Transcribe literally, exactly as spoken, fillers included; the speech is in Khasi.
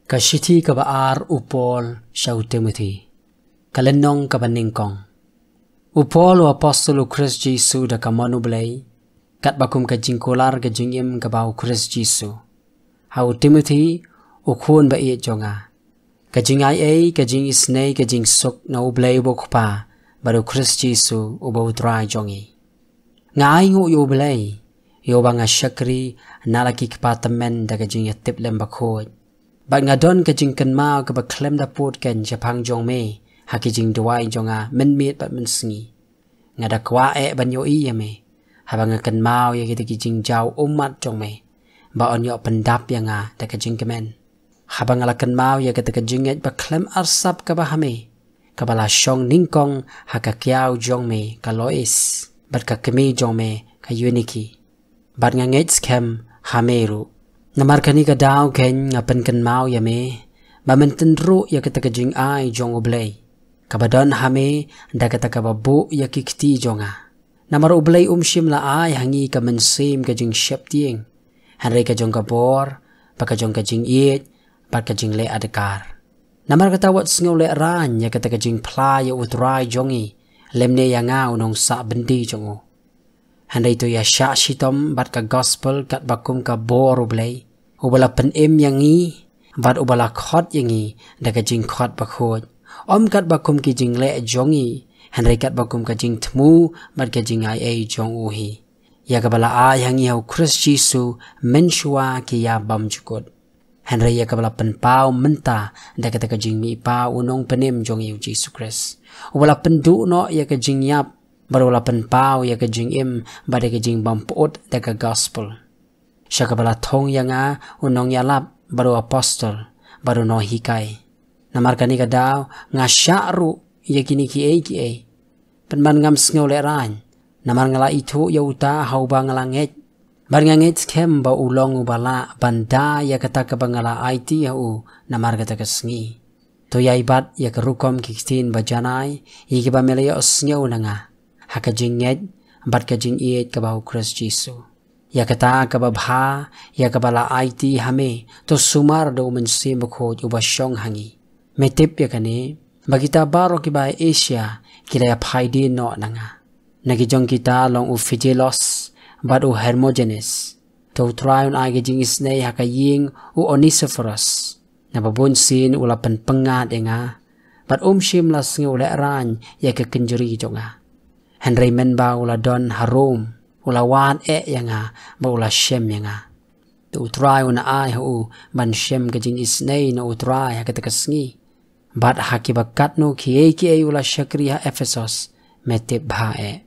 Ka shithi kaba ar u Paul sha u Timothi. Ka lynnong kaba nyngkong. U Paul, u apostol u Khrist Jisu da ka mon u Blei, katba kum ka jingkular ka jingim kaba ha u Khrist Jisu. Ha u Timothi, u khun ba ïeit jong nga. Ka jingai ei, ka jingisynei, ka jingsuk na u Blei uba u Kpa bad u Khrist Jisu uba u Trai jong ngi. Nga ainguh ïa u Blei, ïa uba nga shakri na la ki kpa tymmen da ka jingïatiplem bakhuid. Bad nga don ka jingkynmaw kaba khlem da pud keiñ shaphang jong me ha ki jingduwai jong nga mynmiet bad mynsngi. Nga da kwah eh ban ïohi ïa me, haba nga kynmaw ïa kita ki jingjaw ummat jong me, ba yn ïoh pyndap ïa nga da ka jingkmen. Haba nga la kynmaw ïa kata ka jingngeit ba khlem arsap kaba ha me, kaba la shong nyngkong ha ka kiaw jong me ka Lois, bad ka kmie jong me ka Euniki. Bad nga ngeit skhem ha me ruh. Namar kane ka daw keiñ nga pynkynmaw ïa me, ba men tynruh ïa kata ka jingai jong u Blei, kaba don ha me da kata kaba buh ïa ki kti jong nga. Namar u Blei um shym la ai ha ngi ka mynsiem ka jingsheptieng, hynrei ka jong ka bor, bad ka jong ka jingïeit, bad ka jingleh adkar. Namar kata wat sngewlehrain ïa kata ka jingphla ïa u Trai jong ngi, lymne ïa nga u nongsah byndi jong u. Hynrei to ïa shah shitom bad ka gospel katba kum ka bor u Blei, uba la pynim ïa ngi, bad uba la khot ïa ngi da ka jingkhot bakhuid. Ym katba kum ki jingleh jong ngi, hynrei katba kum ka jingthmu bad ka jingai ei jong u hi, ïa kaba la ai ha ngi ha u Khrist Jisu mynshuwa ki ïa bymjukut. Hynrei ïa kaba la pynpaw mynta da kata ka jingmihpaw u nongpynim jong ngi u Jisu Khrist, uba la pynduh noh ïa ka jingïap, bad uba la pynpaw ïa ka jingim bad ïa ka jingbympuh da ka gospel, sha kaba la thung ïa nga u nongïalap bad u apostol bad u nonghikai. Namar kane ka daw nga shah ruh ïa kine kiei kiei, pynban ngam sngewlehrain, namar nga la ithuh ïa uta ha uba nga la ngeit. Bad nga ngeit skhem ba u long uba lah ban da ïa kata kaba nga la aiti ha u namar kata ka sngi. To ïai bat ïa ka rukom ki ktien bajanai ïa kiba me la ïohsngew na nga, ha ka jingngeit bad ka jingïeit kaba ha u Khrist Jisu. Ïa kata kaba bha, ïa kaba la aiti ha me, to sumar da u Mynsiem Bakhuid uba shong ha ngi. Me tip ïa kane, ba kita baroh kiba Asia ki la ïa phai dien noh na nga. Na ki jong kita long u Figelos bad u Hermogenes. To u Trai un ai ka jingisynei ha ka ïing u Onesiphorus. Naba bunsien u la pynpyngngad ïa nga, bad um shym la sngewlehrain ïa ka kynjri jong nga. Hynrei mynba u la don ha Rom, u la wad eh ïa nga, bad u la shem ïa nga. To u Trai un ai ha u ban shem ka jingisynei na u Trai ha kata ka sngi. Bad ha kiba katno kiei kiei u la shakri ha Ephesos, me tip bha eh.